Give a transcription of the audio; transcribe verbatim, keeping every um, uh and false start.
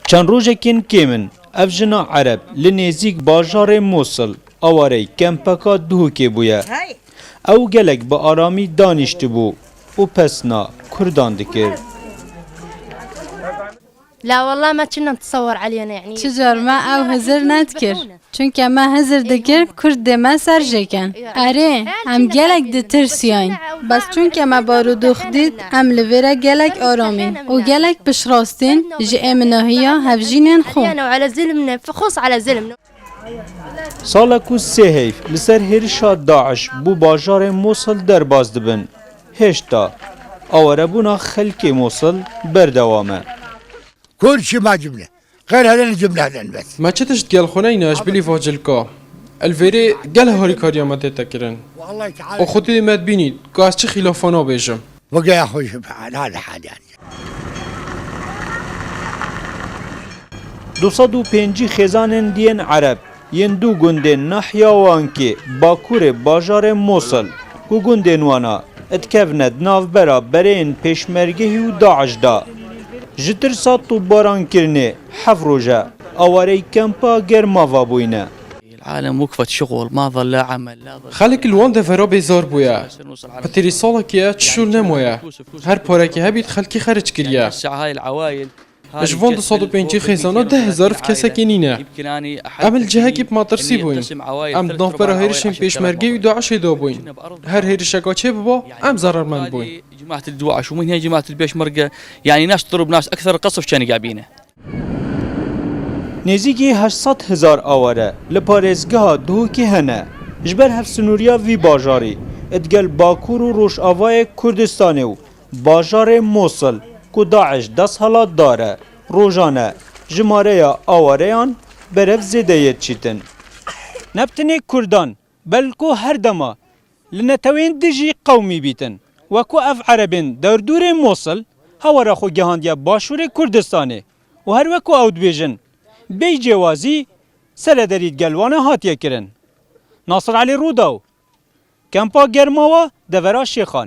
Çend rojekên kêm in, ev jina Ereb li nêzîk bajarê Mosil awarey kempeka Duhokê bûye. Ew gelek bi aramî danîştibû û pesna Kurdan dikir. لا والله ما كنا نتصور علينا يعني. Çi car me ew hizir nedikir. Çunke me hizir dikir Kurd dê me ser jêkin. Erê, em gelek ditirsiyayîn. Bes çunke me barûdûx dît, em li vê re gelek aramîn û gelek piştrastîn ji êminahiya hevjînên xwe. علينا وعلى زلمنا، فخص على زلمنا. Sala ku sê heyv li ser hêrişa DAIŞ bo bajarê Mosil derbas dibin, hêşta awarebûna xelkê Mosil berdewam e. Kol şima cümle. Xêr helen cümle helen bes. Me çi tişt gel xwe neyne ji bilî va cilka. Li vêrê gel harîkariya me tête kirin. Û xwedê me dibînî ku ez çi xîlafa nabêjim. Vegaya xwe ji hala li hal yani. Du sed û pêncî xêzanên diyên Ereb yên du gundên nahiya Wankê, bakurê bajarê Mosil, ku gundên wana dikevne di navbera bereyên pêşmergehî û DAIŞ de, ji tirsa topbarankirinê heft roj e awarey kempa Germava bûyne. العالم وقفت شغل، ما ظل لا عمل لا ظل. Xelk li wan devera bêzar bûye. Bi têrî salekê ye çi şûl nemaye. Her parekê hebît xelkî xeric kiriye. هسه هاي العوائل Ji van du sed û pêncî xêzana deh hezar kesekê nîne. Em li cihekî bi metirsî bûyn. Em di navbera hêrişên pêşmergê û DAIŞê de bûyn. Her hêrişeka çê biba, em zerarmend bûyn. جماعة الدواعش ومن هي جماعة البيشمركة، يعني ناس تضرب ناس أكثر قصف كان قابينه. Nêzîkî heşt sed hezar aware li parêzgeha Duhokê hene. Ji ber hevsinûriya vî bajarî, digel Bakur û Rojavayê Kurdistanê û bajarê Mosil ku DAIŞ desthilatdar e, rojane jimareya awareyan berev zêde yê diçîtin. Ne bi tenê Kurdan, belku her dema li netewên dijî qewmî bîtin. Wekû ev Erebên derdûrê Mosil hewara xwe gihandiye başûrê Kurdistanê û her wekû ew dibêjin, bêyî cêwazî serederî digel wana hatiye kirin. Nasir Elî Rûdaw, Kempa Germawa, devera Şêxanê.